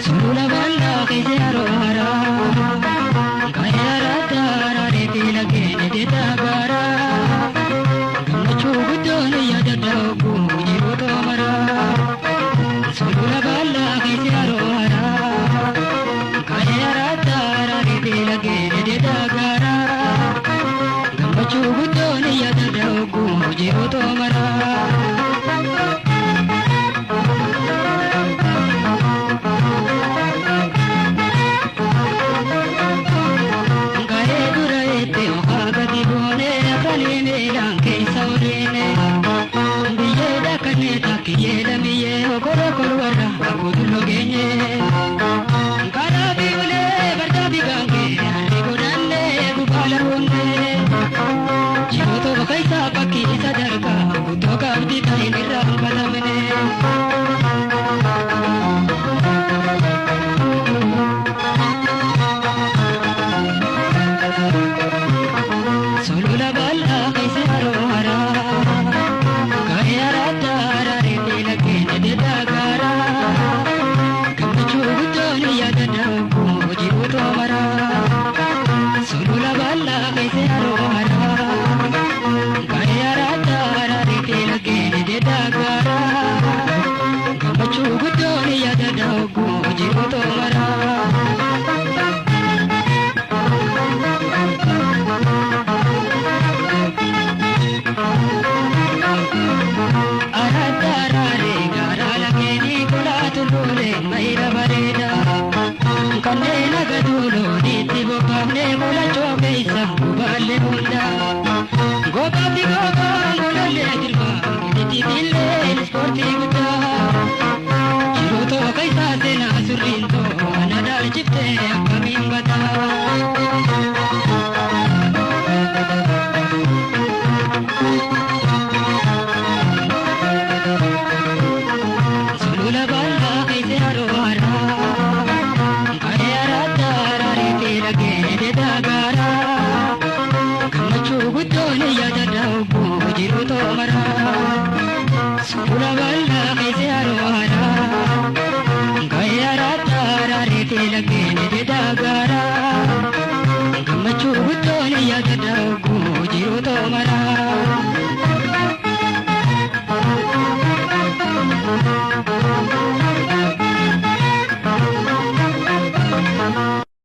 Sulula bal'aa keessa yeroo haraa Gaa'ela raaddaa araaree fi laggeen deetaa gaaraa Gammachuu guddoon yaadadha ogguu jiru toomaraa Sulula bal'aa keessa yeroo haraa Gaa'ela raaddaa araaree fi laggeen deetaa gaaraa Gammachuu guddoon yaadadha ogguu jiru toomaraa. Gaa'ee dura eettee okaa gadi boonee afanii miilaan keessa odeene. Biyyee dhaqqannee takkiyyee lamiyyee okoro korwarra kakuu tulloo geenye.